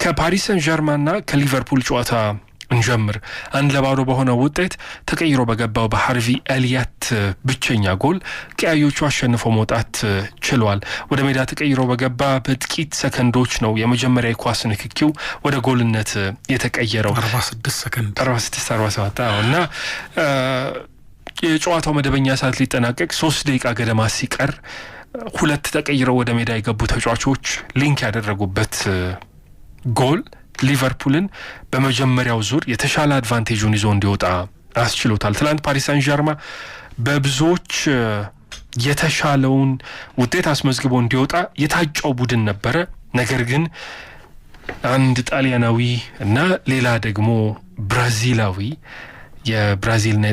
ከፓሪስ ሰን ዠርማንና ከሊቨርፑል ጨዋታ እንጀምር። 1-0 በሆነ ውጤት ተቀይሮ በገባው በሃርቪ ኤሊየት ብቸኛ ጎል ቀያዮቹ አሸንፎ መውጣት ችሏል። ወደ ሜዳ ተቀይሮ በገባ በጥቂት ሰከንዶች ነው የመጀመሪያ የኳስ ንክኪው ወደ ጎልነት የተቀየረው። 46 ሰከንድ። 46፣ 47 እና የጨዋታው መደበኛ ሰዓት ሊጠናቀቅ 3 ደቂቃ ገደማ ሲቀር ሁለት ተቀይረው ወደ ሜዳ የገቡ ተጫዋቾች link ያደረጉበት ጎል ሊቨርፑልን በመጀመሪያው ዙር የተሻለ advantage ኡን ይዞ እንዲወጣ አስችሎታል። ትላንት ፓሪስ ሳን ዠርማ በብዙዎች የተሻለውን ውጤት አስመዝግቦ እንዲወጣ የታጨው ቡድን ነበረ። ነገር ግን አንድ ጣሊያናዊ እና ሌላ ደግሞ ብራዚላዊ፣ የብራዚልና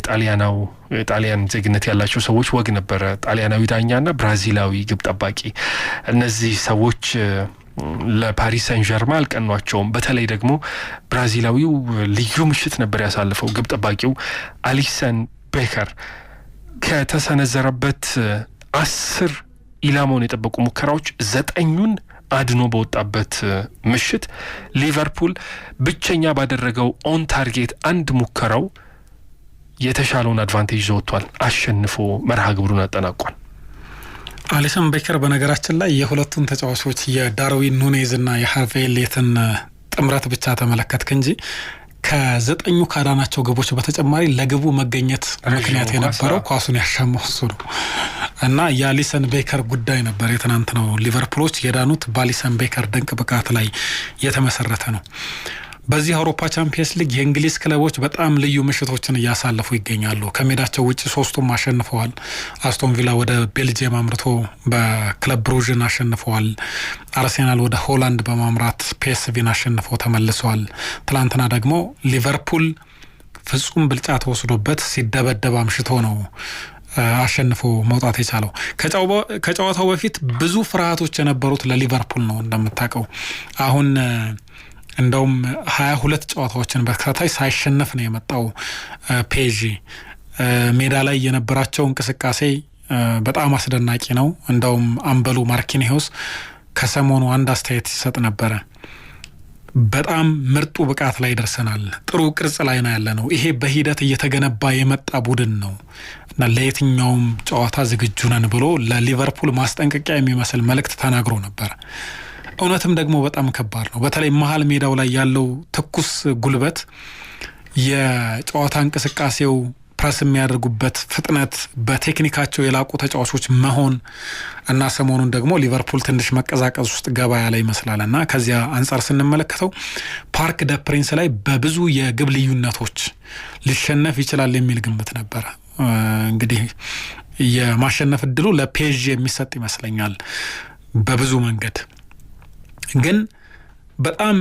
የጣሊያን ዜግነት ያላቸው ሰዎች ወግ ነበረ። ጣሊያናዊ ዳኛና ብራዚላዊ ግብ ጠባቂ። እነዚህ ሰዎች ለፓሪስ ሳን ዠርማ አልቀኗቸውም። በተለይ ደግሞ ብራዚላዊው ልዩ ምሽት ነበር ያሳለፈው። ግብ ጠባቂው አሊሰን ቤከር ከተሰነዘረበት 10 ኢላማውን የጠበቁ ሙከራዎች ዘጠኙን አድኖ በወጣበት ምሽት ሊቨርፑል ብቸኛ ባደረገው on target አንድ ሙከራው የተሻለውን advantage ይዞ ወጥቷል። አሸንፎ መርሃ ግብሩን አጠናቋል። አሊሰን ቤከር በነገራችን ላይ የሁለቱን ተጫዋቾች የዳርዊን ኑኔዝ እና የሃርቬ ኤሊየትን ጥምረት ብቻ ተመለከትክ እንጂ ከዘጠኙ ካዳናቸው ግቦች በተጨማሪ ለግቡ መገኘት ምክንያት የነበረው ኳሱን ያሻማው እሱ ነው እና የአሊሰን ቤከር ጉዳይ ነበር የትናንት ነው። ሊቨርፑሎች የዳኑት በአሊሰን ቤከር ድንቅ ብቃት ላይ የተመሰረተ ነው። በዚህ አውሮፓ ቻምፒየንስ ሊግ የእንግሊዝ ክለቦች በጣም ልዩ ምሽቶችን እያሳለፉ ይገኛሉ። ከሜዳቸው ውጭ ሶስቱም አሸንፈዋል። አስቶን ቪላ ወደ ቤልጅየም አምርቶ በክለብ ብሩዥን አሸንፈዋል። አርሴናል ወደ ሆላንድ በማምራት ፒኤስቪን አሸንፈው ተመልሰዋል። ትላንትና ደግሞ ሊቨርፑል ፍጹም ብልጫ ተወስዶበት ሲደበደብ አምሽቶ ነው አሸንፎ መውጣት የቻለው። ከጨዋታው በፊት ብዙ ፍርሃቶች የነበሩት ለሊቨርፑል ነው እንደምታውቀው። አሁን እንደውም 22 ጨዋታዎችን በተከታታይ ሳይሸነፍ ነው የመጣው። ፒኤስጂ ሜዳ ላይ የነበራቸው እንቅስቃሴ በጣም አስደናቂ ነው። እንደውም አምበሉ ማርኪኒሆስ ከሰሞኑ አንድ አስተያየት ሲሰጥ ነበረ። በጣም ምርጡ ብቃት ላይ ደርሰናል፣ ጥሩ ቅርጽ ላይ ነው ያለነው። ይሄ በሂደት እየተገነባ የመጣ ቡድን ነው እና ለየትኛውም ጨዋታ ዝግጁ ነን ብሎ ለሊቨርፑል ማስጠንቀቂያ የሚመስል መልእክት ተናግሮ ነበር። እውነትም ደግሞ በጣም ከባድ ነው። በተለይ መሀል ሜዳው ላይ ያለው ትኩስ ጉልበት፣ የጨዋታ እንቅስቃሴው፣ ፕረስ የሚያደርጉበት ፍጥነት፣ በቴክኒካቸው የላቁ ተጫዋቾች መሆን እና ሰሞኑን ደግሞ ሊቨርፑል ትንሽ መቀዛቀዝ ውስጥ ገባ ያለ ይመስላል እና ከዚያ አንጻር ስንመለከተው ፓርክ ደ ፕሪንስ ላይ በብዙ የግብ ልዩነቶች ሊሸነፍ ይችላል የሚል ግምት ነበረ። እንግዲህ የማሸነፍ እድሉ ለፒኤስጂ የሚሰጥ ይመስለኛል በብዙ መንገድ፣ ግን በጣም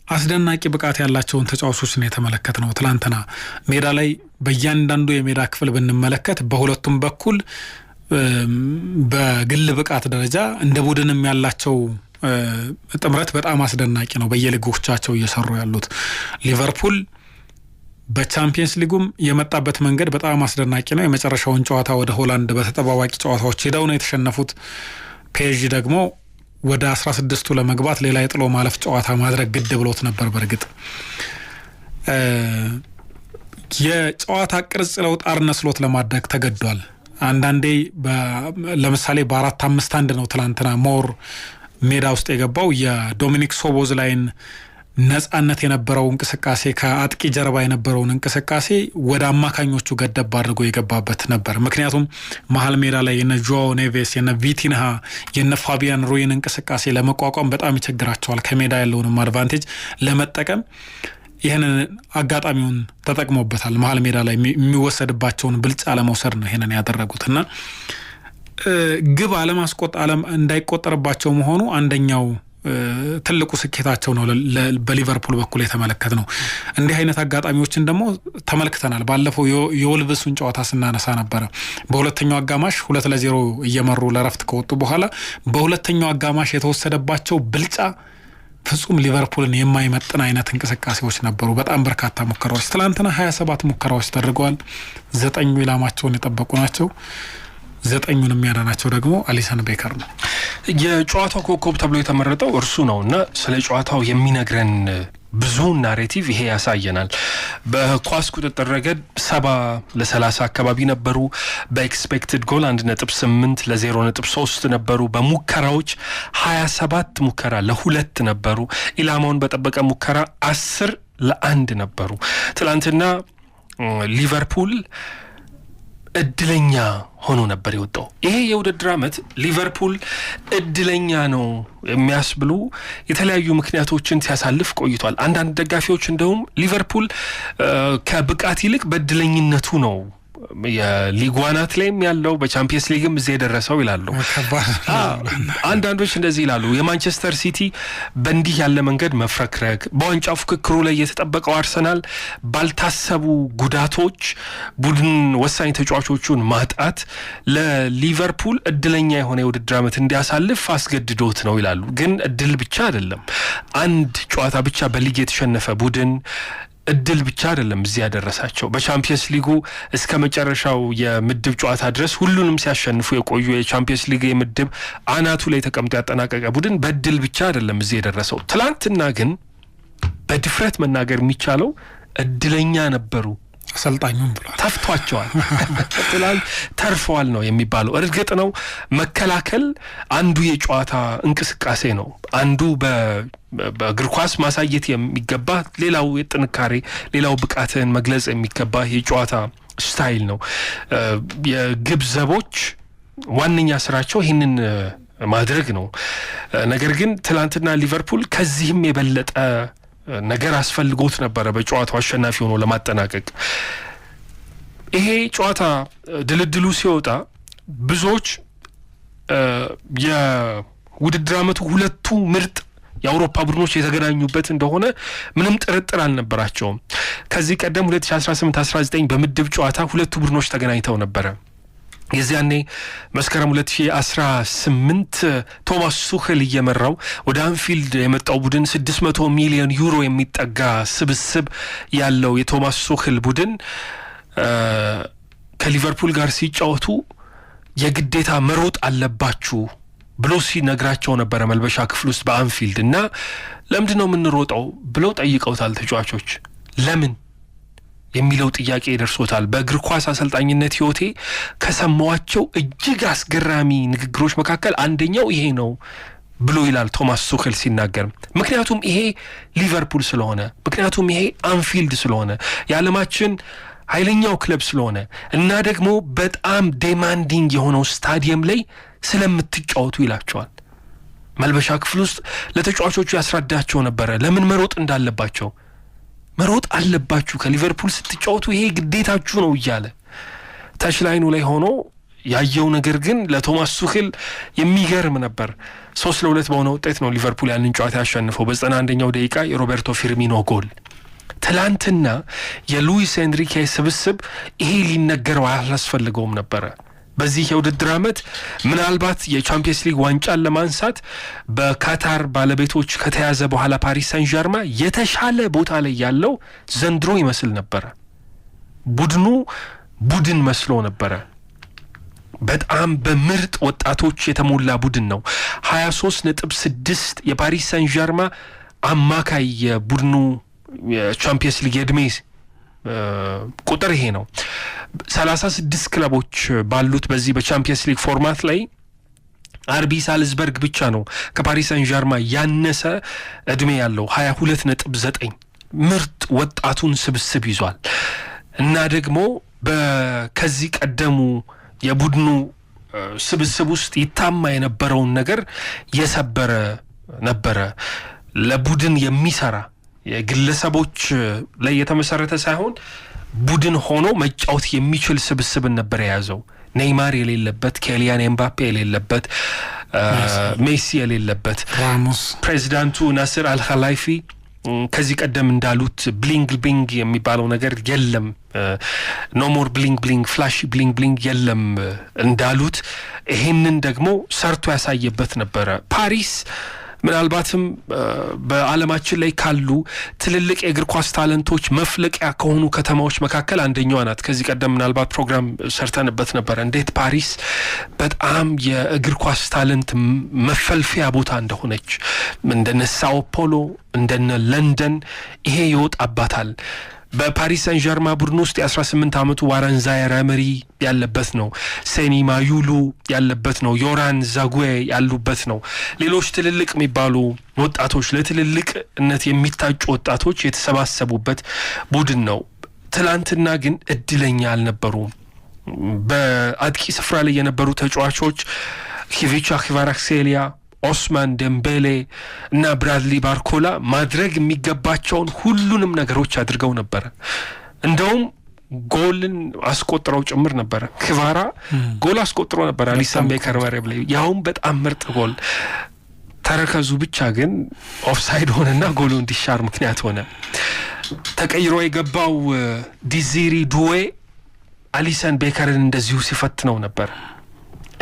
አስደናቂ ብቃት ያላቸውን ተጫዋቾች ነው የተመለከትነው። ትላንትና ሜዳ ላይ በእያንዳንዱ የሜዳ ክፍል ብንመለከት በሁለቱም በኩል በግል ብቃት ደረጃ እንደ ቡድንም ያላቸው ጥምረት በጣም አስደናቂ ነው። በየሊጎቻቸው እየሰሩ ያሉት ሊቨርፑል በቻምፒየንስ ሊጉም የመጣበት መንገድ በጣም አስደናቂ ነው። የመጨረሻውን ጨዋታ ወደ ሆላንድ በተጠባባቂ ጨዋታዎች ሄደው ነው የተሸነፉት። ፒኤስጂ ደግሞ ወደ 16ቱ ለመግባት ሌላ የጥሎ ማለፍ ጨዋታ ማድረግ ግድ ብሎት ነበር። በእርግጥ የጨዋታ ቅርጽ ለውጥ አርነ ስሎት ለማድረግ ተገዷል። አንዳንዴ ለምሳሌ በ4-5-1 ነው ትላንትና more ሜዳ ውስጥ የገባው። የዶሚኒክ ሶቦዝላይን ነጻነት የነበረው እንቅስቃሴ፣ ከአጥቂ ጀርባ የነበረውን እንቅስቃሴ ወደ አማካኞቹ ገደብ አድርጎ የገባበት ነበር። ምክንያቱም መሀል ሜዳ ላይ የነ ጆዋ ኔቬስ፣ የነ ቪቲንሃ፣ የነ ፋቢያን ሩይን እንቅስቃሴ ለመቋቋም በጣም ይቸግራቸዋል። ከሜዳ ያለውንም advantage ለመጠቀም ይህንን አጋጣሚውን ተጠቅሞበታል። መሀል ሜዳ ላይ የሚወሰድባቸውን ብልጫ ለመውሰድ ነው ይህንን ያደረጉት እና ግብ አለማስቆጥ እንዳይቆጠርባቸው መሆኑ አንደኛው ትልቁ ስኬታቸው ነው። በሊቨርፑል በኩል የተመለከትነው። እንዲህ አይነት አጋጣሚዎችን ደግሞ ተመልክተናል። ባለፈው የወልቭሱን ጨዋታ ስናነሳ ነበረ። በሁለተኛው አጋማሽ 2-0 እየመሩ ለረፍት ከወጡ በኋላ በሁለተኛው አጋማሽ የተወሰደባቸው ብልጫ ፍጹም ሊቨርፑልን የማይመጥን አይነት እንቅስቃሴዎች ነበሩ። በጣም በርካታ ሙከራዎች፣ ትላንትና 27 ሙከራዎች ተደርገዋል። ዘጠኙ ኢላማቸውን የጠበቁ ናቸው። 9ኙን የሚያዳናቸው ደግሞ አሊሰን ቤከር ነው። የጨዋታው ኮከብ ተብሎ የተመረጠው እርሱ ነው እና ስለ ጨዋታው የሚነግረን ብዙ narrative ይሄ ያሳየናል። በኳስ ቁጥጥር ረገድ 70-30 አካባቢ ነበሩ። በ expected goal 1.8 ለ0.3 ነበሩ። በሙከራዎች 27 ሙከራ ለ2 ነበሩ። ኢላማውን በጠበቀ ሙከራ 10-1 ነበሩ። ትላንትና ሊቨርፑል እድለኛ ሆኖ ነበር የወጣው። ይሄ የውድድር ዓመት ሊቨርፑል እድለኛ ነው የሚያስብሉ የተለያዩ ምክንያቶችን ሲያሳልፍ ቆይቷል። አንዳንድ ደጋፊዎች እንደውም ሊቨርፑል ከብቃት ይልቅ በእድለኝነቱ ነው የሊጉ አናት ላይም ያለው፣ በቻምፒየንስ ሊግም እዚህ የደረሰው ይላሉ። አንዳንዶች እንደዚህ ይላሉ። የማንቸስተር ሲቲ በእንዲህ ያለ መንገድ መፍረክረክ፣ በዋንጫ ፉክክሩ ላይ የተጠበቀው አርሰናል ባልታሰቡ ጉዳቶች ቡድን ወሳኝ ተጫዋቾቹን ማጣት ለሊቨርፑል እድለኛ የሆነ የውድድር ዓመት እንዲያሳልፍ አስገድዶት ነው ይላሉ። ግን እድል ብቻ አይደለም። አንድ ጨዋታ ብቻ በሊግ የተሸነፈ ቡድን እድል ብቻ አይደለም እዚህ ያደረሳቸው። በቻምፒየንስ ሊጉ እስከ መጨረሻው የምድብ ጨዋታ ድረስ ሁሉንም ሲያሸንፉ የቆዩ፣ የቻምፒየንስ ሊግ የምድብ አናቱ ላይ ተቀምጦ ያጠናቀቀ ቡድን በእድል ብቻ አይደለም እዚህ የደረሰው። ትላንትና ግን በድፍረት መናገር የሚቻለው እድለኛ ነበሩ። አሰልጣኙም ብሏል። ተፍቷቸዋል። ትላንት ተርፈዋል ነው የሚባለው። እርግጥ ነው መከላከል አንዱ የጨዋታ እንቅስቃሴ ነው። አንዱ በእግር ኳስ ማሳየት የሚገባ ሌላው የጥንካሬ፣ ሌላው ብቃትህን መግለጽ የሚገባ የጨዋታ style ነው። የግብ ዘቦች ዋነኛ ስራቸው ይህንን ማድረግ ነው። ነገር ግን ትላንትና ሊቨርፑል ከዚህም የበለጠ ነገር አስፈልጎት ነበረ በጨዋታው አሸናፊ ሆኖ ለማጠናቀቅ። ይሄ ጨዋታ ድልድሉ ሲወጣ ብዙዎች የውድድር ዓመቱ ሁለቱ ምርጥ የአውሮፓ ቡድኖች የተገናኙበት እንደሆነ ምንም ጥርጥር አልነበራቸውም። ከዚህ ቀደም 2018-19 በምድብ ጨዋታ ሁለቱ ቡድኖች ተገናኝተው ነበረ። የዚያኔ መስከረም 2018 ቶማስ ቱኸል እየመራው ወደ አንፊልድ የመጣው ቡድን፣ 600 ሚሊዮን ዩሮ የሚጠጋ ስብስብ ያለው የቶማስ ቱኸል ቡድን ከሊቨርፑል ጋር ሲጫወቱ የግዴታ መሮጥ አለባችሁ ብሎ ሲነግራቸው ነበረ መልበሻ ክፍል ውስጥ በአንፊልድ። እና ለምንድን ነው የምንሮጠው ብለው ጠይቀውታል ተጫዋቾች። ለምን የሚለው ጥያቄ ደርሶታል። በእግር ኳስ አሰልጣኝነት ሕይወቴ ከሰማዋቸው እጅግ አስገራሚ ንግግሮች መካከል አንደኛው ይሄ ነው ብሎ ይላል ቶማስ ቱኸል ሲናገር። ምክንያቱም ይሄ ሊቨርፑል ስለሆነ፣ ምክንያቱም ይሄ አንፊልድ ስለሆነ፣ የዓለማችን ኃይለኛው ክለብ ስለሆነ እና ደግሞ በጣም demanding የሆነው ስታዲየም ላይ ስለምትጫወቱ ይላቸዋል። መልበሻ ክፍል ውስጥ ለተጫዋቾቹ ያስረዳቸው ነበረ ለምን መሮጥ እንዳለባቸው። መሮጥ አለባችሁ ከሊቨርፑል ስትጫወቱ፣ ይሄ ግዴታችሁ ነው እያለ touchline ኑ ላይ ሆኖ ያየው ነገር ግን ለቶማስ ቱኸል የሚገርም ነበር። 3-2 በሆነ ውጤት ነው ሊቨርፑል ያንን ጨዋታ ያሸነፈው በ91ኛው ደቂቃ የሮቤርቶ ፊርሚኖ ጎል። ትላንትና የሉዊስ ኤንሪኬ ስብስብ ይሄ ሊነገረው አላስፈልገውም ነበረ። በዚህ የውድድር ዓመት ምናልባት የቻምፒየንስ ሊግ ዋንጫን ለማንሳት በካታር ባለቤቶች ከተያዘ በኋላ ፓሪስ ሳን ዠርማ የተሻለ ቦታ ላይ ያለው ዘንድሮ ይመስል ነበረ። ቡድኑ ቡድን መስሎ ነበረ። በጣም በምርጥ ወጣቶች የተሞላ ቡድን ነው። 23.6 የፓሪስ ሳን ዠርማ አማካይ የቡድኑ የቻምፒየንስ ሊግ የእድሜ ቁጥር ይሄ ነው። 36 ክለቦች ባሉት በዚህ በቻምፒየንስ ሊግ format ላይ አርቢ ሳልዝበርግ ብቻ ነው ከፓሪስ ሳን ዠርማ ያነሰ እድሜ ያለው፣ 22.9። ምርጥ ወጣቱን ስብስብ ይዟል እና ደግሞ ከዚህ ቀደሙ የቡድኑ ስብስብ ውስጥ ይታማ የነበረውን ነገር የሰበረ ነበረ። ለቡድን የሚሰራ፣ የግለሰቦች ላይ የተመሰረተ ሳይሆን ቡድን ሆኖ መጫወት የሚችል ስብስብን ነበር የያዘው። ኔይማር የሌለበት፣ ኬሊያን ኤምባፔ የሌለበት፣ ሜሲ የሌለበት ራሞስ። ፕሬዚዳንቱ ናስር አልኸላይፊ ከዚህ ቀደም እንዳሉት bling bling የሚባለው ነገር የለም፣ no more bling bling፣ flash bling bling የለም እንዳሉት ይሄንን ደግሞ ሰርቶ ያሳየበት ነበረ። ፓሪስ ምናልባትም በዓለማችን ላይ ካሉ ትልልቅ የእግር ኳስ talent ኦች መፍለቂያ ከሆኑ ከተማዎች መካከል አንደኛዋ ናት። ከዚህ ቀደም ምናልባት ፕሮግራም ሰርተንበት ነበረ፣ እንዴት ፓሪስ በጣም የእግር ኳስ talent መፈልፈያ ቦታ እንደሆነች፣ እንደነ ሳኦ ፖሎ፣ እንደነ ለንደን ይሄ ይወጣባታል። በፓሪስ ሰን ዠርማ ቡድን ውስጥ የ18 ዓመቱ ዋረን ዛየር ኤመሪ ያለበት ነው። ሴኒ ማዩሉ ያለበት ነው። ዮራን ዛጉዌ ያሉበት ነው። ሌሎች ትልልቅ የሚባሉ ወጣቶች፣ ለትልልቅነት የሚታጩ ወጣቶች የተሰባሰቡበት ቡድን ነው። ትላንትና ግን እድለኛ አልነበሩም። በአጥቂ ስፍራ ላይ የነበሩ ተጫዋቾች ኪቪቻ ክቫራክሴሊያ፣ ኦስማን ደምቤሌ እና ብራድሊ ባርኮላ ማድረግ የሚገባቸውን ሁሉንም ነገሮች አድርገው ነበረ። እንደውም ጎልን አስቆጥረው ጭምር ነበረ። ክቫራ ጎል አስቆጥሮ ነበር አሊሰን ቤከር መረብ ላይ፣ ያውም በጣም ምርጥ ጎል። ተረከዙ ብቻ ግን ኦፍሳይድ ሆነና ጎሉ እንዲሻር ምክንያት ሆነ። ተቀይሮ የገባው ዲዚሪ ዱዌ አሊሰን ቤከርን እንደዚሁ ሲፈትነው ነበር።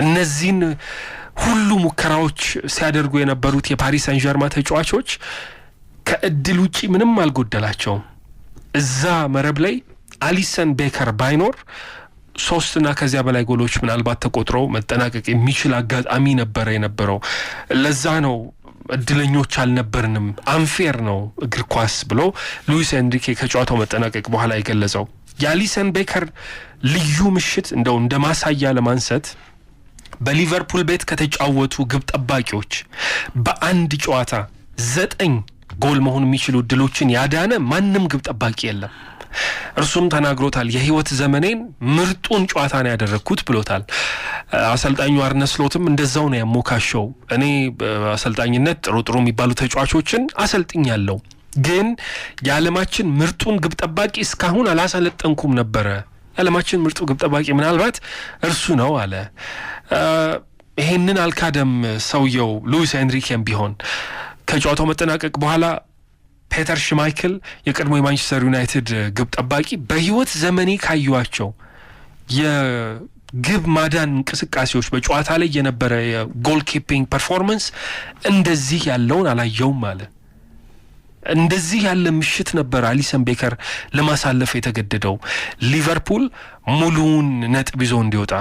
እነዚህን ሁሉ ሙከራዎች ሲያደርጉ የነበሩት የፓሪስ ሳን ዠርማ ተጫዋቾች ከእድል ውጪ ምንም አልጎደላቸውም። እዛ መረብ ላይ አሊሰን ቤከር ባይኖር ሶስትና ከዚያ በላይ ጎሎች ምናልባት ተቆጥረው መጠናቀቅ የሚችል አጋጣሚ ነበረ የነበረው። ለዛ ነው እድለኞች አልነበርንም፣ unfair ነው እግር ኳስ ብሎ ሉዊስ ኤንሪኬ ከጨዋታው መጠናቀቅ በኋላ የገለጸው። የአሊሰን ቤከር ልዩ ምሽት እንደው እንደ ማሳያ ለማንሳት፣ በሊቨርፑል ቤት ከተጫወቱ ግብ ጠባቂዎች በአንድ ጨዋታ 9 ጎል መሆን የሚችሉ እድሎችን ያዳነ ማንም ግብ ጠባቂ የለም። እርሱም ተናግሮታል። የህይወት ዘመኔን ምርጡን ጨዋታ ነው ያደረግኩት ብሎታል። አሰልጣኙ አርነ ስሎትም እንደዛው ነው ያሞካሸው። እኔ በአሰልጣኝነት ጥሩ ጥሩ የሚባሉ ተጫዋቾችን አሰልጥኛለሁ፣ ግን የዓለማችን ምርጡን ግብ ጠባቂ እስካሁን አላሰለጠንኩም ነበረ። የዓለማችን ምርጡ ግብ ጠባቂ ምናልባት እርሱ ነው አለ። ይሄንን አልካደም ሰውየው፣ ሉዊስ ኤንሪኬም ቢሆን። ከጨዋታው መጠናቀቅ በኋላ ፔተር ሽማይክል፣ የቀድሞ የማንቸስተር ዩናይትድ ግብ ጠባቂ፣ በህይወት ዘመኔ ካዩዋቸው የግብ ማዳን እንቅስቃሴዎች፣ በጨዋታ ላይ የነበረ የ goalkeeping performance እንደዚህ ያለውን አላየውም አለ። እንደዚህ ያለ ምሽት ነበር አሊሰን ቤከር ለማሳለፍ የተገደደው ሊቨርፑል ሙሉውን ነጥብ ይዞ እንዲወጣ።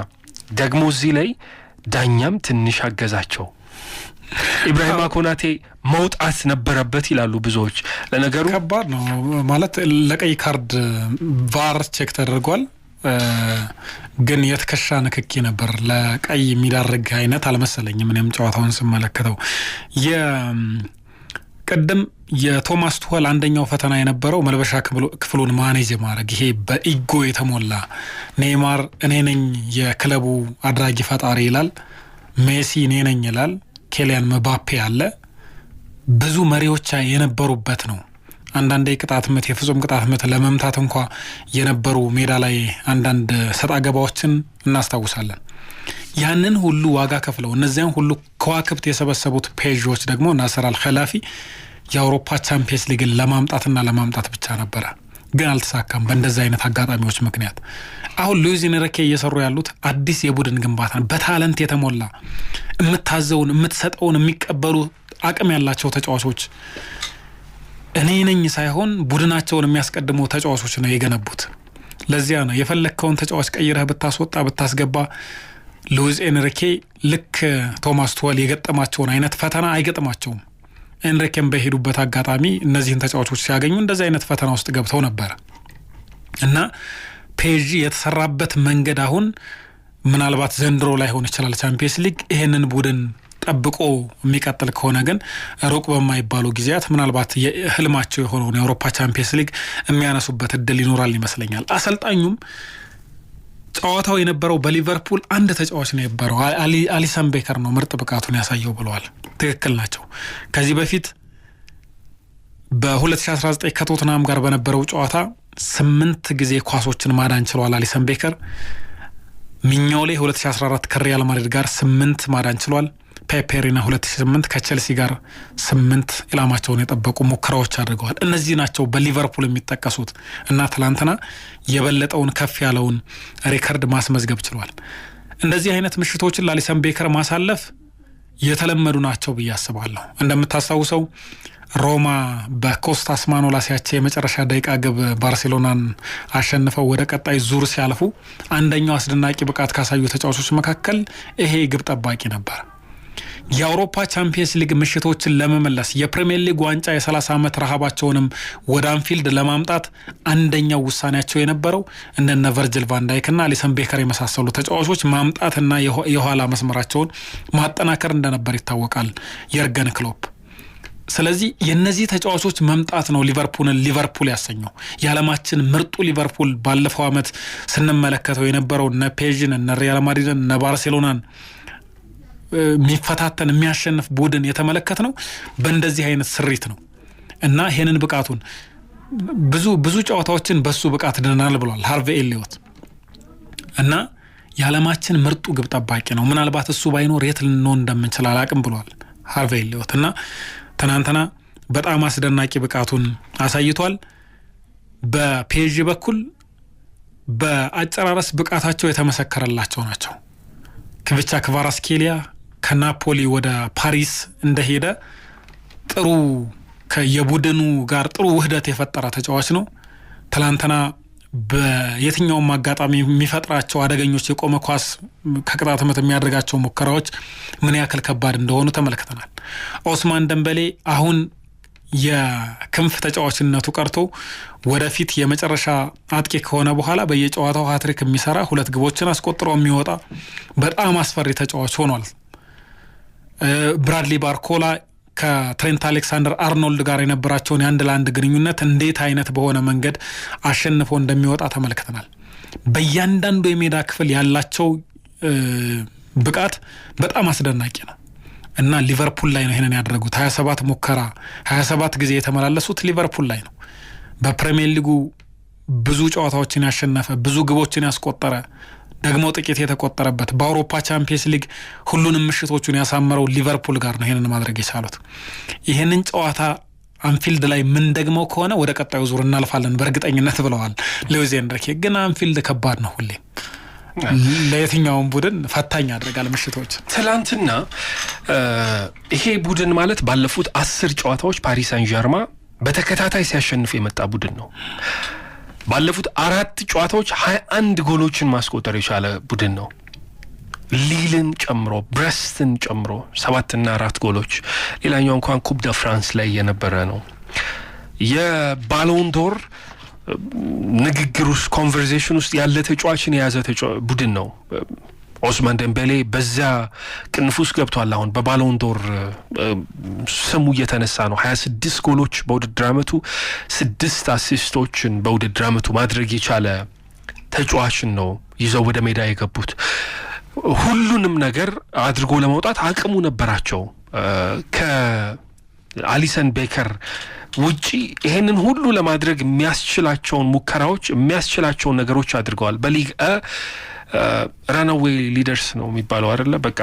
ደግሞ እዚህ ላይ ዳኛም ትንሽ አገዛቸው። ኢብራሂማ ኮናቴ መውጣት ነበረበት ይላሉ ብዙዎች። ለነገሩ ከባድ ነው፣ ማለት ለቀይ ካርድ VAR check ተደርጓል፣ ግን የትከሻ ንክኪ ነበር፣ ለቀይ የሚዳርግ አይነት አልመሰለኝም። እኔም ጨዋታውን ስመለከተው ቅድም የቶማስ ቱኸል አንደኛው ፈተና የነበረው መልበሻ ክፍሉን manage ማድረግ፣ ይሄ በ ego የተሞላ፣ ኔይማር እኔ ነኝ የክለቡ አድራጊ ፈጣሪ ይላል፣ ሜሲ እኔ ነኝ ይላል፣ ኬሊያን ምባፔ አለ። ብዙ መሪዎች የነበሩበት ነው። አንዳንዴ ቅጣት ምት፣ የፍጹም ቅጣት ምት ለመምታት እንኳ የነበሩ ሜዳ ላይ አንዳንድ ሰጣ ገባዎችን እናስታውሳለን። ያንን ሁሉ ዋጋ ከፍለው እነዚያን ሁሉ ከዋክብት የሰበሰቡት ፔዦች ደግሞ ናስር አልኸላፊ የአውሮፓ ቻምፒየንስ ሊግን ለማምጣትና ለማምጣት ብቻ ነበረ፣ ግን አልተሳካም። በእንደዚህ አይነት አጋጣሚዎች ምክንያት አሁን ሉዊስ ኤንሪኬ እየሰሩ ያሉት አዲስ የቡድን ግንባታ በ talent የተሞላ፣ የምታዘውን የምትሰጠውን የሚቀበሉ፣ አቅም ያላቸው ተጫዋቾች፣ እኔ ነኝ ሳይሆን ቡድናቸውን የሚያስቀድሙ ተጫዋቾች ነው የገነቡት። ለዚያ ነው የፈለግከውን ተጫዋች ቀይረህ ብታስወጣ ብታስገባ ሉዊስ ኤንሪኬ ልክ ቶማስ ቱኸል የገጠማቸውን አይነት ፈተና አይገጥማቸውም። ኤንሪኬም በሄዱበት አጋጣሚ እነዚህን ተጫዋቾች ሲያገኙ እንደዚህ አይነት ፈተና ውስጥ ገብተው ነበረ እና ፔዥ የተሰራበት መንገድ አሁን ምናልባት ዘንድሮ ላይሆን ይችላል ቻምፒየንስ ሊግ፣ ይህንን ቡድን ጠብቆ የሚቀጥል ከሆነ ግን ሩቅ በማይባሉ ጊዜያት ምናልባት ህልማቸው የሆነውን የአውሮፓ ቻምፒየንስ ሊግ የሚያነሱበት እድል ይኖራል ይመስለኛል። አሰልጣኙም ጨዋታው የነበረው በሊቨርፑል አንድ ተጫዋች ነው የነበረው፣ አሊሰን ቤከር ነው ምርጥ ብቃቱን ያሳየው ብለዋል። ትክክል ናቸው። ከዚህ በፊት በ2019 ከቶትናም ጋር በነበረው ጨዋታ ስምንት ጊዜ ኳሶችን ማዳን ችሏል አሊሰን ቤከር። ሚኞሌ 2014 ከሪያል ማድሪድ ጋር ስምንት ማዳን ችሏል። ፔፔ ሬና 2008 ከቸልሲ ጋር ስምንት ኢላማቸውን የጠበቁ ሙከራዎች አድርገዋል። እነዚህ ናቸው በሊቨርፑል የሚጠቀሱት እና ትላንትና የበለጠውን ከፍ ያለውን ሪከርድ ማስመዝገብ ችሏል። እንደዚህ አይነት ምሽቶችን ለአሊሰን ቤከር ማሳለፍ የተለመዱ ናቸው ብዬ አስባለሁ። እንደምታስታውሰው ሮማ በኮስታስ ማኖላስ ያቺ የመጨረሻ ደቂቃ ግብ ባርሴሎናን አሸንፈው ወደ ቀጣይ ዙር ሲያልፉ አንደኛው አስደናቂ ብቃት ካሳዩ ተጫዋቾች መካከል ይሄ ግብ ጠባቂ ነበር። የአውሮፓ ቻምፒየንስ ሊግ ምሽቶችን ለመመለስ፣ የፕሪሚየር ሊግ ዋንጫ የ30 ዓመት ረሃባቸውንም ወደ አንፊልድ ለማምጣት አንደኛው ውሳኔያቸው የነበረው እንደነ ቨርጅል ቫንዳይክና አሊሰን ቤከር የመሳሰሉ ተጫዋቾች ማምጣትና የኋላ መስመራቸውን ማጠናከር እንደነበር ይታወቃል የርገን ክሎፕ። ስለዚህ የነዚህ ተጫዋቾች መምጣት ነው ሊቨርፑልን ሊቨርፑል ያሰኘው። የዓለማችን ምርጡ ሊቨርፑል ባለፈው ዓመት ስንመለከተው የነበረው እነ ፔዥን፣ እነ ሪያል ማድሪድን፣ እነ ባርሴሎናን የሚፈታተን፣ የሚያሸንፍ ቡድን የተመለከትነው በእንደዚህ አይነት ስሪት ነው እና ይሄንን ብቃቱን ብዙ ብዙ ጨዋታዎችን በሱ ብቃት ድነናል ብሏል ሃርቬ ኤሊዮት እና የዓለማችን ምርጡ ግብ ጠባቂ ነው። ምናልባት እሱ ባይኖር የት ልንሆን እንደምንችል አላቅም ብሏል ሃርቬ ኤሊዮት እና ትናንትና በጣም አስደናቂ ብቃቱን አሳይቷል። በፔዥ በኩል በአጨራረስ ብቃታቸው የተመሰከረላቸው ናቸው። ክቪቻ ክቫራስኬሊያ ከናፖሊ ወደ ፓሪስ እንደሄደ ጥሩ የቡድኑ ጋር ጥሩ ውህደት የፈጠረ ተጫዋች ነው። ትላንትና በየትኛውም አጋጣሚ የሚፈጥራቸው አደገኞች የቆመ ኳስ፣ ከቅጣት ምት የሚያደርጋቸው ሙከራዎች ምን ያክል ከባድ እንደሆኑ ተመልክተናል። ኦስማን ደንበሌ አሁን የክንፍ ተጫዋችነቱ ቀርቶ ወደፊት የመጨረሻ አጥቂ ከሆነ በኋላ በየጨዋታው ሀትሪክ የሚሰራ፣ ሁለት ግቦችን አስቆጥሮ የሚወጣ በጣም አስፈሪ ተጫዋች ሆኗል። ብራድሊ ባርኮላ ከትሬንት አሌክሳንደር አርኖልድ ጋር የነበራቸውን የአንድ ለአንድ ግንኙነት እንዴት አይነት በሆነ መንገድ አሸንፎ እንደሚወጣ ተመልክተናል። በእያንዳንዱ የሜዳ ክፍል ያላቸው ብቃት በጣም አስደናቂ ነው እና ሊቨርፑል ላይ ነው ይሄንን ያደረጉት። 27 ሙከራ 27 ጊዜ የተመላለሱት ሊቨርፑል ላይ ነው። በፕሪሚየር ሊጉ ብዙ ጨዋታዎችን ያሸነፈ፣ ብዙ ግቦችን ያስቆጠረ፣ ደግሞ ጥቂት የተቆጠረበት፣ በአውሮፓ ቻምፒየንስ ሊግ ሁሉንም ምሽቶቹን ያሳመረው ሊቨርፑል ጋር ነው ይሄንን ማድረግ የቻሉት። ይህንን ጨዋታ አንፊልድ ላይ ምንደግመው ከሆነ ወደ ቀጣዩ ዙር እናልፋለን በእርግጠኝነት ብለዋል ሉዊስ ኤንሪኬ። ግን አንፊልድ ከባድ ነው፣ ሁሌም ለየትኛውም ቡድን ፈታኝ ያደርጋል ምሽቶች። ትላንትና ይሄ ቡድን ማለት ባለፉት 10 ጨዋታዎች ፓሪስ ሳን ዠርማ በተከታታይ ሲያሸንፍ የመጣ ቡድን ነው። ባለፉት አራት ጨዋታዎች 21 ጎሎችን ማስቆጠር የቻለ ቡድን ነው። ሊልን ጨምሮ፣ ብረስትን ጨምሮ ሰባትና አራት ጎሎች፣ ሌላኛው እንኳን ኩፕ ደ ፍራንስ ላይ የነበረ ነው። የባሎንዶር ንግግር ውስጥ፣ conversation ውስጥ ያለ ተጫዋችን የያዘ ቡድን ነው። ኦስማን ደምቤሌ በዚያ ቅንፍ ውስጥ ገብቷል። አሁን በባሎንዶር ስሙ እየተነሳ ነው። 26 ጎሎች በውድድር አመቱ፣ ስድስት assist ኦችን በውድድር አመቱ ማድረግ የቻለ ተጫዋችን ነው ይዘው ወደ ሜዳ የገቡት። ሁሉንም ነገር አድርጎ ለመውጣት አቅሙ ነበራቸው። ከአሊሰን ቤከር ውጪ ይሄንን ሁሉ ለማድረግ የሚያስችላቸውን ሙከራዎች፣ የሚያስችላቸውን ነገሮች አድርገዋል። በሊግ runaway leaders ነው የሚባለው አይደለ? በቃ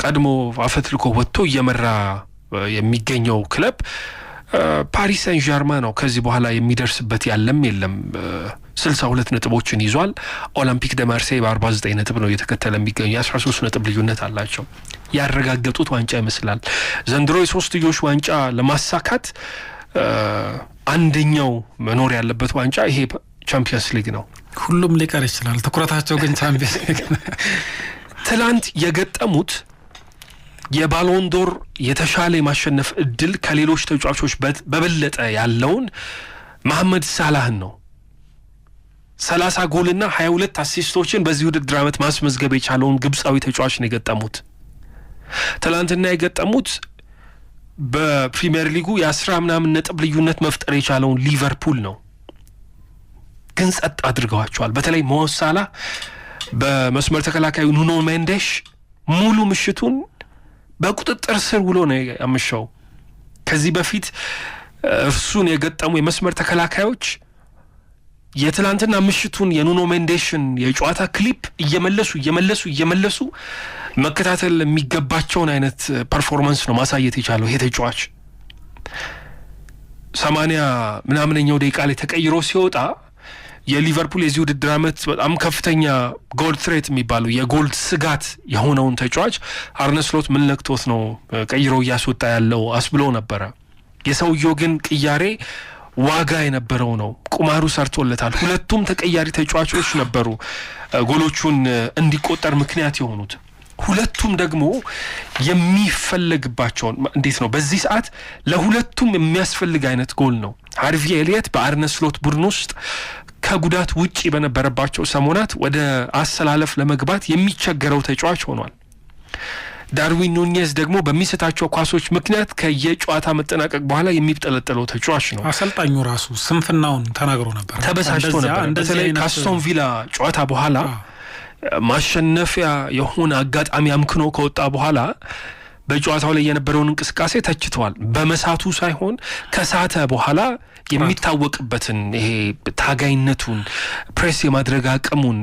ቀድሞ አፈትልኮ ወጥቶ እየመራ የሚገኘው ክለብ ፓሪስ ሳን ዣርማ ነው። ከዚህ በኋላ የሚደርስበት ያለም የለም። 62 ነጥቦችን ይዟል። ኦሎምፒክ ደ ማርሴይ በ49 ነጥብ ነው እየተከተለ የሚገኙ፣ የ13 ነጥብ ልዩነት አላቸው። ያረጋገጡት ዋንጫ ይመስላል። ዘንድሮ የሶስትዮሽ ዋንጫ ለማሳካት አንደኛው መኖር ያለበት ዋንጫ ይሄ ቻምፒየንስ ሊግ ነው። ሁሉም ሊቀር ይችላል። ትኩረታቸው ግን ቻምፒየንስ ሊግ። ትላንት የገጠሙት የባሎንዶር የተሻለ የማሸነፍ እድል ከሌሎች ተጫዋቾች በበለጠ ያለውን መሐመድ ሳላህን ነው። 30 ጎልና 22 assist ኦችን በዚህ ውድድር ዓመት ማስመዝገብ የቻለውን ግብፃዊ ተጫዋች ነው የገጠሙት። ትላንትና የገጠሙት በፕሪሚየር ሊጉ የ10 ምናምን ነጥብ ልዩነት መፍጠር የቻለውን ሊቨርፑል ነው። ግን ጸጥ አድርገዋቸዋል። በተለይ ሞ ሳላህ በመስመር ተከላካዩ ኑኖ ሜንዴሽ ሙሉ ምሽቱን በቁጥጥር ስር ውሎ ነው ያመሸው። ከዚህ በፊት እርሱን የገጠሙ የመስመር ተከላካዮች የትላንትና ምሽቱን የኑኖ ሜንዴሽን የጨዋታ ክሊፕ እየመለሱ እየመለሱ እየመለሱ መከታተል የሚገባቸውን አይነት performance ነው ማሳየት የቻለው ይሄ ተጫዋች። 80 ምናምነኛው ደቂቃ ላይ ተቀይሮ ሲወጣ የሊቨርፑል የዚህ ውድድር ዓመት በጣም ከፍተኛ goal threat የሚባለው፣ የጎል ስጋት የሆነውን ተጫዋች አርነ ስሎት ምን ነክቶት ነው ቀይሮ እያስወጣ ያለው አስብሎ ነበረ። የሰውየው ግን ቅያሬ ዋጋ የነበረው ነው። ቁማሩ ሰርቶለታል። ሁለቱም ተቀያሪ ተጫዋቾች ነበሩ ጎሎቹን እንዲቆጠር ምክንያት የሆኑት። ሁለቱም ደግሞ የሚፈለግባቸውን፣ እንዴት ነው፣ በዚህ ሰዓት ለሁለቱም የሚያስፈልግ አይነት ጎል ነው። ሃርቪ ኤሊየት በአርነ ስሎት ቡድን ውስጥ ከጉዳት ውጪ በነበረባቸው ሰሞናት ወደ አሰላለፍ ለመግባት የሚቸገረው ተጫዋች ሆኗል። ዳርዊን ኑኔዝ ደግሞ በሚስታቸው ኳሶች ምክንያት ከየጨዋታ መጠናቀቅ በኋላ የሚብጠለጠለው ተጫዋች ነው። አሰልጣኙ ራሱ ስንፍናውን ተናግሮ ነበር፣ ተበሳጭቶ ነበር። በተለይ ከአስቶን ቪላ ጨዋታ በኋላ ማሸነፊያ የሆነ አጋጣሚ አምክኖ ከወጣ በኋላ በጨዋታው ላይ የነበረውን እንቅስቃሴ ተችተዋል። በመሳቱ ሳይሆን ከሳተ በኋላ የሚታወቅበትን ይሄ ታጋይነቱን፣ ፕሬስ የማድረግ አቅሙን፣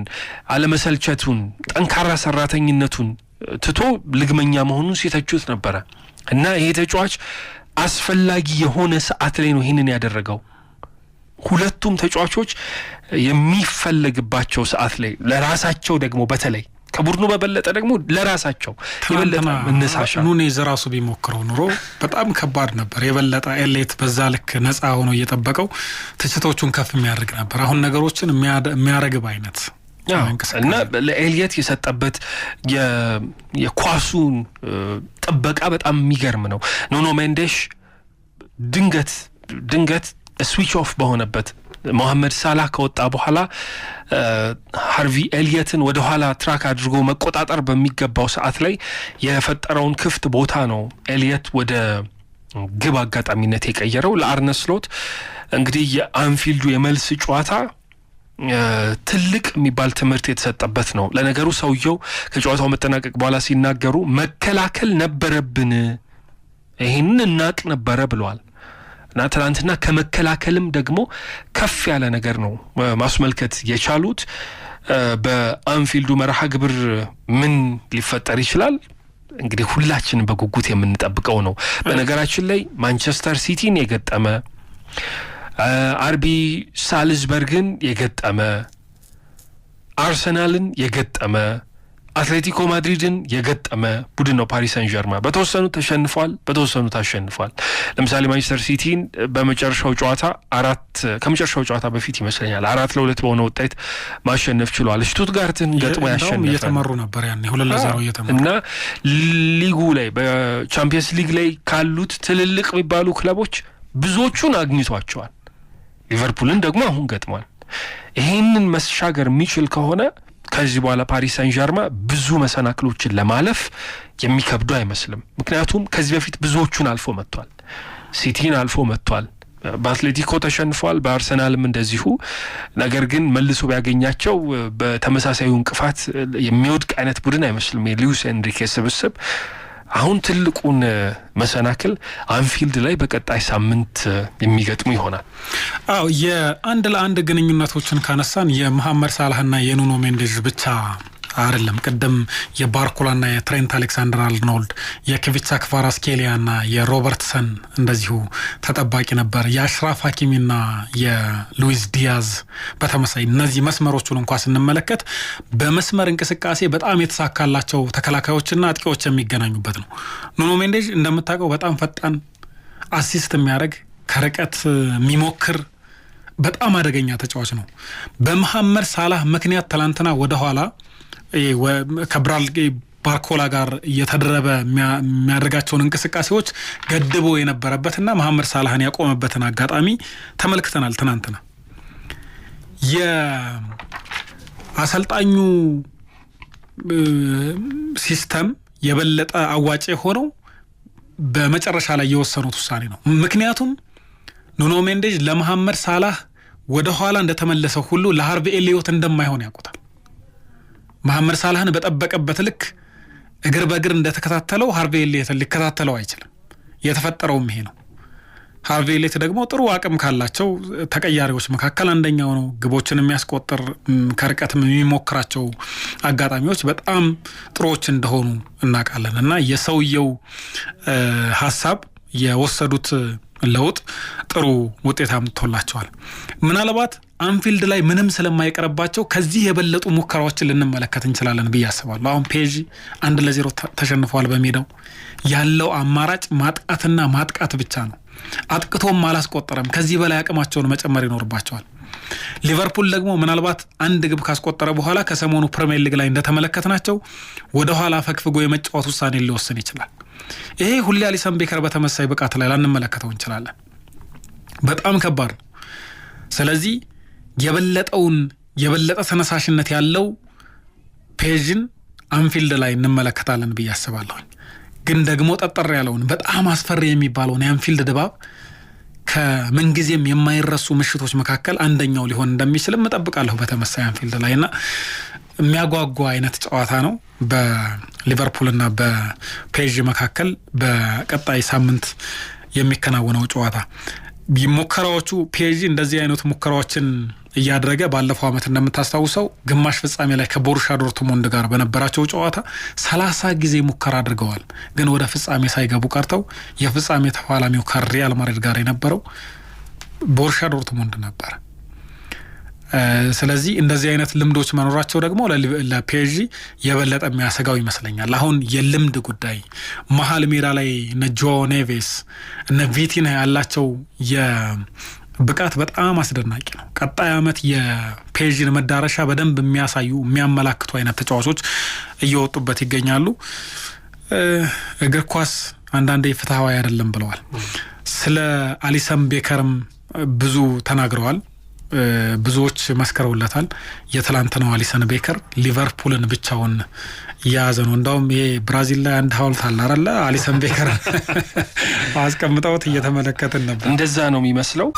አለመሰልቸቱን፣ ጠንካራ ሰራተኝነቱን ትቶ ልግመኛ መሆኑን ሲተቹት ነበረ እና ይሄ ተጫዋች አስፈላጊ የሆነ ሰዓት ላይ ነው ይህንን ያደረገው። ሁለቱም ተጫዋቾች የሚፈለግባቸው ሰዓት ላይ ለራሳቸው ደግሞ፣ በተለይ ከቡድኑ በበለጠ ደግሞ ለራሳቸው የበለጠ መነሳሻ። ኑኔዝ ራሱ ቢሞክረው ኑሮ በጣም ከባድ ነበር። የበለጠ ኤሊየት በዛ ልክ ነፃ ሆኖ እየጠበቀው ትችቶቹን ከፍ የሚያደርግ ነበር። አሁን ነገሮችን የሚያረግብ አይነት እና ለኤሊየት የሰጠበት የኳሱን ጥበቃ በጣም የሚገርም ነው። ኑኖ ሜንዴሽ ድንገት ድንገት switch off በሆነበት፣ ሞሐመድ ሳላህ ከወጣ በኋላ ሃርቪ ኤሊየትን ወደ ኋላ track አድርጎ መቆጣጠር በሚገባው ሰዓት ላይ የፈጠረውን ክፍት ቦታ ነው ኤሊየት ወደ ግብ አጋጣሚነት የቀየረው። ለአርነ ስሎት እንግዲህ የአንፊልዱ የመልስ ጨዋታ ትልቅ የሚባል ትምህርት የተሰጠበት ነው። ለነገሩ ሰውየው ከጨዋታው መጠናቀቅ በኋላ ሲናገሩ መከላከል ነበረብን፣ ይህንን እናቅ ነበረ ብለዋል። እና ትናንትና ከመከላከልም ደግሞ ከፍ ያለ ነገር ነው ማስመልከት የቻሉት። በአንፊልዱ መርሃ ግብር ምን ሊፈጠር ይችላል? እንግዲህ ሁላችንም በጉጉት የምንጠብቀው ነው። በነገራችን ላይ ማንቸስተር ሲቲን የገጠመ፣ አርቢ ሳልዝበርግን የገጠመ፣ አርሰናልን የገጠመ፣ አትሌቲኮ ማድሪድን የገጠመ ቡድን ነው ፓሪስ ሰን ዠርማ። በተወሰኑት ተሸንፏል፣ በተወሰኑት አሸንፏል። ለምሳሌ ማንቸስተር ሲቲን በመጨረሻው ጨዋታ አራት፣ ከመጨረሻው ጨዋታ በፊት ይመስለኛል፣ 4-2 በሆነ ውጤት ማሸነፍ ችሏል። ሽቱትጋርትን ገጥሞ ያሸነፈ እየተመሩ ነበር ያኔ 2-0 እየተመሩ። እና ሊጉ ላይ፣ በቻምፒየንስ ሊግ ላይ ካሉት ትልልቅ የሚባሉ ክለቦች ብዙዎቹን አግኝቷቸዋል። ሊቨርፑልን ደግሞ አሁን ገጥሟል። ይሄንን መሻገር የሚችል ከሆነ ከዚህ በኋላ ፓሪስ ሳን ዠርማ ብዙ መሰናክሎችን ለማለፍ የሚከብዱ አይመስልም። ምክንያቱም ከዚህ በፊት ብዙዎቹን አልፎ መጥቷል። ሲቲን አልፎ መጥቷል። በአትሌቲኮ ተሸንፏል፣ በአርሰናልም እንደዚሁ። ነገር ግን መልሶ ቢያገኛቸው በተመሳሳዩ እንቅፋት የሚወድቅ አይነት ቡድን አይመስልም የሉዊስ ኤንሪኬ ስብስብ። አሁን ትልቁን መሰናክል አንፊልድ ላይ በቀጣይ ሳምንት የሚገጥሙ ይሆናል። አዎ፣ የአንድ ለአንድ ግንኙነቶችን ካነሳን የመሐመድ ሳላህና የኑኖ ሜንዴዝ ብቻ አይደለም። ቅድም የባርኮላና የትሬንት አሌክሳንደር አርኖልድ፣ የክቪቻ ክቫራስኬሊያና የሮበርትሰን እንደዚሁ ተጠባቂ ነበር። የአሽራፍ ሀኪሚና የሉዊስ ዲያዝ በተመሳሳይ። እነዚህ መስመሮቹን እንኳ ስንመለከት በመስመር እንቅስቃሴ በጣም የተሳካላቸው ተከላካዮችና አጥቂዎች የሚገናኙበት ነው። ኑኖ ሜንዴዝ እንደምታውቀው በጣም ፈጣን፣ assist የሚያደርግ፣ ከርቀት የሚሞክር በጣም አደገኛ ተጫዋች ነው። በመሐመድ ሳላህ ምክንያት ትላንትና ወደኋላ ከብራድሊ ባርኮላ ጋር እየተደረበ የሚያደርጋቸውን እንቅስቃሴዎች ገድቦ የነበረበትና መሐመድ ሳላህን ያቆመበትን አጋጣሚ ተመልክተናል። ትናንትና የአሰልጣኙ system የበለጠ አዋጭ የሆነው በመጨረሻ ላይ የወሰኑት ውሳኔ ነው። ምክንያቱም ኑኖ ሜንዴዝ ለመሐመድ ሳላህ ወደ ኋላ እንደተመለሰው ሁሉ ለሃርቪ ኤሊዮት እንደማይሆን ያውቁታል። መሐመድ ሳላህን በጠበቀበት ልክ እግር በእግር እንደተከታተለው ሃርቪ ኤሊዮትን ሊከታተለው አይችልም። የተፈጠረውም ይሄ ነው። ሃርቪ ኤሊዮት ደግሞ ጥሩ አቅም ካላቸው ተቀያሪዎች መካከል አንደኛው ነው። ግቦችን የሚያስቆጥር፣ ከርቀትም የሚሞክራቸው አጋጣሚዎች በጣም ጥሩዎች እንደሆኑ እናውቃለን። እና የሰውየው ሀሳብ የወሰዱት ለውጥ ጥሩ ውጤት አምጥቶላቸዋል። ምናልባት አንፊልድ ላይ ምንም ስለማይቀርባቸው ከዚህ የበለጡ ሙከራዎችን ልንመለከት እንችላለን ብዬ አስባለሁ። አሁን ፒኤስጂ 1-0 ተሸንፈዋል። በሜዳው ያለው አማራጭ ማጥቃትና ማጥቃት ብቻ ነው። አጥቅቶም አላስቆጠረም። ከዚህ በላይ አቅማቸውን መጨመር ይኖርባቸዋል። ሊቨርፑል ደግሞ ምናልባት አንድ ግብ ካስቆጠረ በኋላ ከሰሞኑ ፕሪሚየር ሊግ ላይ እንደተመለከትናቸው ወደ ኋላ ፈግፍጎ የመጫወት ውሳኔ ሊወስን ይችላል። ይሄ ሁሌ አሊሰን ቤከር በተመሳሳይ ብቃት ላይ ላንመለከተው እንችላለን። በጣም ከባድ ነው። ስለዚህ የበለጠውን የበለጠ ተነሳሽነት ያለው ፒኤስጂን አንፊልድ ላይ እንመለከታለን ብዬ አስባለሁኝ። ግን ደግሞ ጠጠር ያለውን በጣም አስፈሪ የሚባለውን የአንፊልድ ድባብ ከምንጊዜም የማይረሱ ምሽቶች መካከል አንደኛው ሊሆን እንደሚችልም እጠብቃለሁ። በተመሳሳይ አንፊልድ ላይ እና የሚያጓጓ አይነት ጨዋታ ነው በሊቨርፑልና በፒኤስጂ መካከል በቀጣይ ሳምንት የሚከናወነው ጨዋታ። ሙከራዎቹ ፒኤስጂ እንደዚህ አይነት ሙከራዎችን እያደረገ ባለፈው ዓመት እንደምታስታውሰው ግማሽ ፍጻሜ ላይ ከቦሩሻ ዶርትሙንድ ጋር በነበራቸው ጨዋታ 30 ጊዜ ሙከራ አድርገዋል። ግን ወደ ፍጻሜ ሳይገቡ ቀርተው የፍጻሜ ተፋላሚው ከሪያል ማድሪድ ጋር የነበረው ቦሩሻ ዶርትሙንድ ነበር። ስለዚህ እንደዚህ አይነት ልምዶች መኖራቸው ደግሞ ለፒኤስጂ የበለጠ የሚያሰጋው ይመስለኛል። አሁን የልምድ ጉዳይ መሀል ሜዳ ላይ እነ ጆ ኔቬስ እነ ቪቲና ያላቸው የብቃት በጣም አስደናቂ ነው። ቀጣይ ዓመት የፒኤስጂን መዳረሻ በደንብ የሚያሳዩ የሚያመላክቱ አይነት ተጫዋቾች እየወጡበት ይገኛሉ። እግር ኳስ አንዳንዴ ፍትሐዊ አይደለም ብለዋል። ስለ አሊሰን ቤከርም ብዙ ተናግረዋል። ብዙዎች መስከረውለታል። የትላንትናው አሊሰን ቤከር ሊቨርፑልን ብቻውን እየያዘ ነው። እንዳውም ይሄ ብራዚል ላይ አንድ ሐውልት አለ አይደለ? አሊሰን ቤከር አስቀምጠውት እየተመለከትን ነበር። እንደዛ ነው የሚመስለው።